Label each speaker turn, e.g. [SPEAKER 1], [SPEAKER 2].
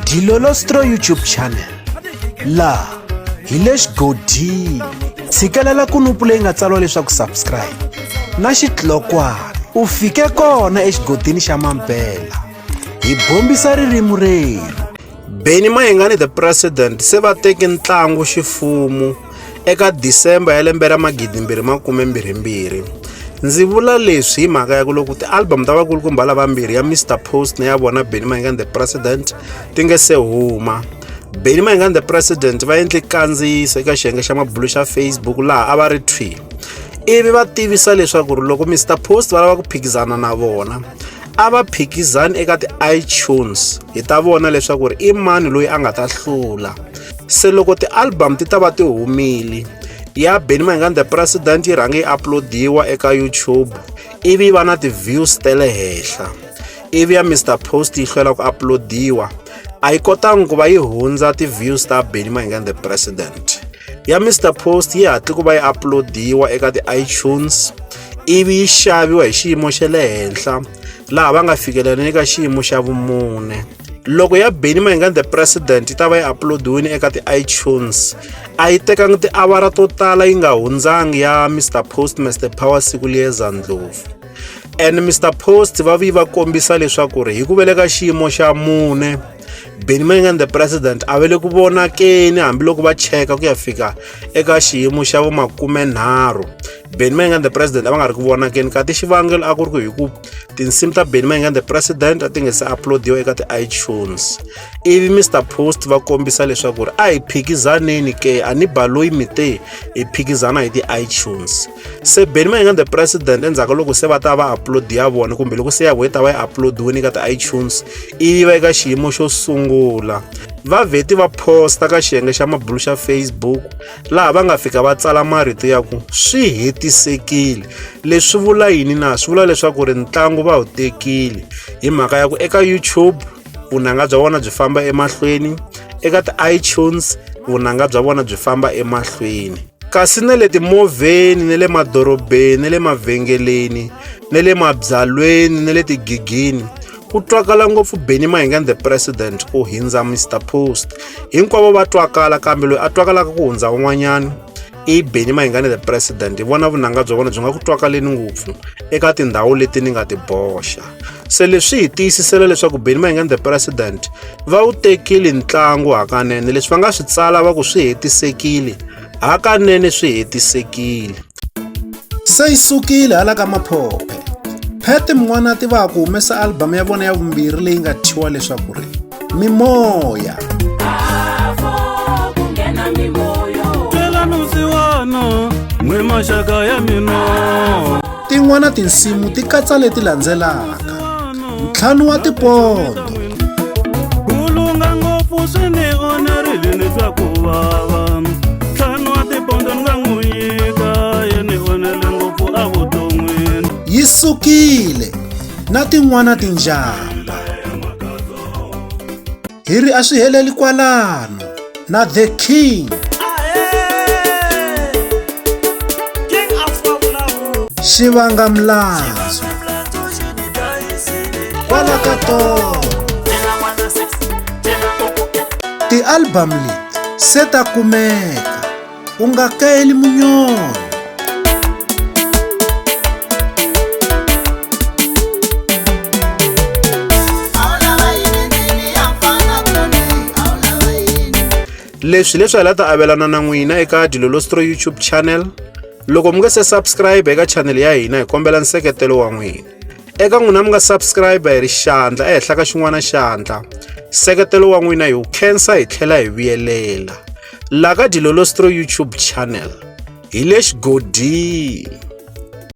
[SPEAKER 1] Dilolostro YouTube channel laha hi le xigodini tshikelela kunupu leyi nga tsariwa leswaku subscribe na xitlokwana u fike kona exigodini xa mampela hi bombisa ririmi rerhu. Benny Mayengani the President se va teke ntlangu xifumu eka December ya lembe ra 2022. Ndzi vula leswi hi mhaka ya ku loko ti-album ta vakulukumba lavambirhi ya Mister Post na ya vona Benny Mayengani the President ti nge se huma. Benny Mayengani the President va endle kandziyiso eka xiyenge xa mabulo xa Facebook laha a va ri thwi ivi va tivisa leswaku ri loko Mister Post va lava ku phikizana na vona a va phikizani eka ti-iTunes hi ta vona leswaku ri i mani loyi a nga ta hlula se loko ti-album ti ta va ti humile ya Benny Mayengani the President yi rhange yi upload-iwa eka YouTube ivi yi va na ti-views ta le henhla ivi ya Mister Post yi hlwela ku upload-iwa a yi kotangi ku va yi hundza ti-views ta Benny Mayengani the President ya Mister Post yi hatle ku va yi upload-iwa eka ti-iTunes ivi yi xaviwa hi xiyimo xa le henhla laha va nga fikelela ni ka xiyimo xa vumune loko ya Benny Mayengani the President yi ta va yi upload-iwile eka ti-iTunes a yi tekangi tiawara to tala yi nga hundzangi ya Mister Post Mister Power siku liyeza Ndlovu and Mister Post va vuyi va kombisa leswaku ri hi ku veleka xiyimo xa mune Benny Mayengani the President a va le ku vonakeni hambiloko va cheka ku ya fika eka xiyimo xa vo makumenharhu Benny Mayengani the President a va nga ri ku vonakeni kati xivangelo a ku ri ku hi ku tinsimu ta Benny Mayengani the President a ti nge se upload-iwa eka ti-iTunes ivi Mister Post va kombisa leswaku ri a hi phikizaneni ke a ni baloyi mi te hi phikizana hi ti-iTunes se Benny Mayengani the President endzhaku loko se va ta va upload ya vona kumbe loko se ya vona yi ta va yi upload-iwini eka ti-iTunes ivi va eka xiyimo xo sungula va vheti va posta ka xiyenge xa mabulo xa Facebook laha va nga fika va tsala marito ya ku swi hetisekile leswi vula yini na swi vula leswaku ri ntlangu va wu tekile hi mhaka ya ku eka YouTube vunanga bya vona byi famba emahlweni eka ti-iTunes vunanga bya vona byi famba emahlweni kasi na le timovheni na le madorobeni na le mavhengeleni na le mabyalweni na le tigigini ku twakala ngopfu Benny Mayengani the President ku hindza Mister Post hinkwavo va twakala kambe loyi a twakalaka ku hundza un'wanyana i Benny Mayengani the President hi vona vunanga bya vona byi nga ku twakaleni ngopfu eka tindhawu leti ni nga ti boxa se leswi hi tiyisisela leswaku Benny Mayengani the President va wu tekile ntlangu hakanene leswi va nga swi tsala va ku swi hetisekile hakanene swi hetisekile Se yi sukile hala ka Maphophe. Pat Mwanati va ha ku humesa album ya vona ya vumbirhi leyi nga thyiwa leswaku ri Mimoya. Tin'wana tinsimu ti katsa leti landzelaka, Ntlhanu wa tipondo,
[SPEAKER 2] Ku lunga ngopfu swi ni onherile ni twa ku vava ntlhanu wa tipondo ni nga n'wi nyika yi ni onhele ngopfu evuton'wini
[SPEAKER 1] Yi sukile na tin'wana tinjamba. Hi ri a swi heleli kwalano na The King. Xivanga milandzu kwala ka tona. Ti-album leti se ta kumeka u nga kayeli munyonyo.
[SPEAKER 3] Leswi leswi hi la ta avelana na n'wina eka Dilolostro YouTube channel. Loko mi nga se subscribe eka channel ya hina hi kombela nseketelo wa n'wina. Eka n'wina mi nga subscribe hi ri xandla ehenhla ka xin'wana xandla. Nseketelo wa n'wina hi wu khensa hi tlhela hi vuyelela. La ka Dilolostro YouTube channel hi le xigodini.